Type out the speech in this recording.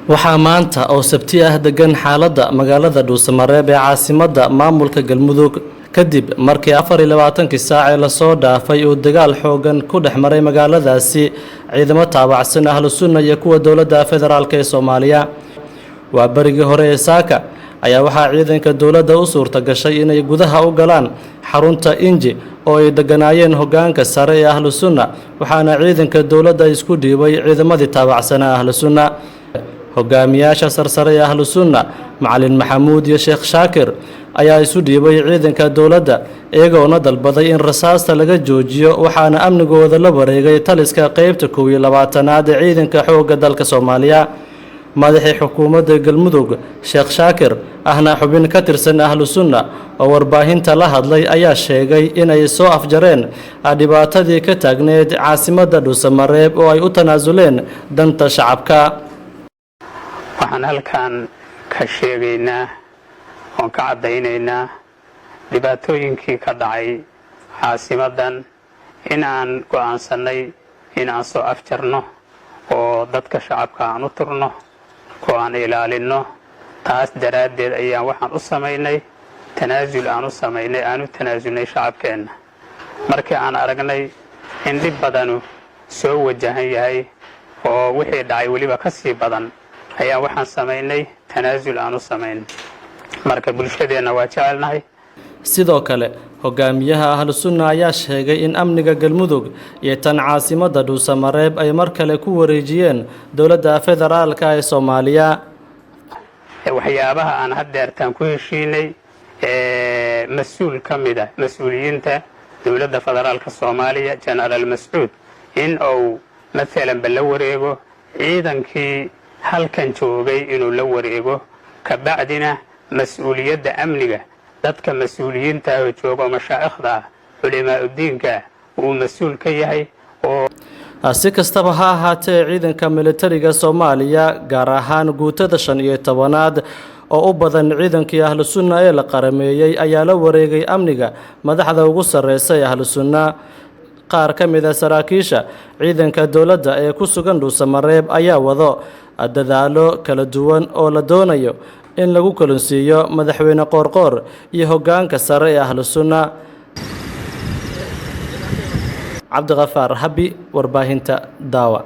Waxaa maanta oo Sabti ah degan xaaladda magaalada Dhuusamareeb ee caasimadda maamulka Galmudug, kadib markii 24-kii saac ee lasoo dhaafay uu dagaal xoogan ku dhex maray magaaladaasi ciidamo taabacsan Ahlu Sunna iyo kuwa dowladda federaalk ee Soomaaliya. Waa berigii hore ee saaka ayaa waxaa ciidanka dowladda u suurta gashay inay gudaha u galaan xarunta Inji oo ay deganaayeen hoggaanka sare ee Ahlu Sunna, waxaana ciidanka dowladda isku dhiibay ciidamadii taabacsanaa Ahlu Sunna. Hogaamiyaasha sarsare ee Ahlu Sunna, Macalin Maxamuud iyo Sheekh Shaakir, ayaa isu dhiibay ciidanka dowladda, iyagoona dalbaday in rasaasta laga joojiyo, waxaana amnigooda la wareegay taliska qeybta 21-aad ee ciidanka xoogga dalka Soomaaliya. Madaxii xukuumadda Galmudug Sheekh Shaakir, ahna xubin ka tirsan Ahlu Sunna, oo warbaahinta la hadlay ayaa sheegay inay soo afjareen dhibaatadii ka taagneyd caasimadda Dhuusamareeb oo ay u tanaasuleen danta shacabka. Waxaan halkan ka sheegaynaa oon ka caddaynaynaa dhibaatooyinkii ka dhacay caasimaddan in aan go'aansannay in aan soo afjarno oo dadka shacabka aan u turno oo aan ilaalinno. Taas daraaddeed ayaan waxaan u samaynay tanaasul, aan u samaynay, aan u tanaasulnay shacabkeenna markii aan aragnay in dhib badanu soo wajahan yahay oo wixii dhacay weliba ka sii badan, ayaa waxaan samaynay tanaasul aan u samaynay. Marka bulshadeenna waa jecelnahay. Sidoo kale, hogaamiyaha Ahlu Sunna ayaa sheegay in amniga Galmudug iyo tan caasimadda Dhuusamareeb ay mar kale ku wareejiyeen dowladda federaalka ee Soomaaliya. Waxyaabaha aan haddeertaan ku heshiinay, mas-uul ka mid ah mas-uuliyiinta dowladda federaalka Soomaaliya, Jenaraal Mascuud, in uu maalanba la wareego ciidankii halkan joogay, inuu la wareego, kabacdina mas-uuliyadda amniga dadka mas-uuliyiinta ah oo jooga oo mashaa'ikhda ah, culimaa'udiinka ah, uu mas-uul ka yahay oo Si kastaba ha ahaatee, ciidanka militariga Soomaaliya, gaar ahaan guutada 15-aad oo u badan ciidankii Ahlu Sunna ee la qarameeyey, ayaa la wareegay amniga madaxda ugu sarreysa ee Ahlu Sunna. Qaar ka mid ah saraakiisha ciidanka dowladda ee ku sugan Dhuusamareeb ayaa wado dadaalo kala duwan oo la doonayo in lagu kalunsiiyo madaxweyne Qoorqoor iyo hoggaanka sare ee Ahlu Sunna. Cabdiqafaar Habi, warbaahinta Daawa.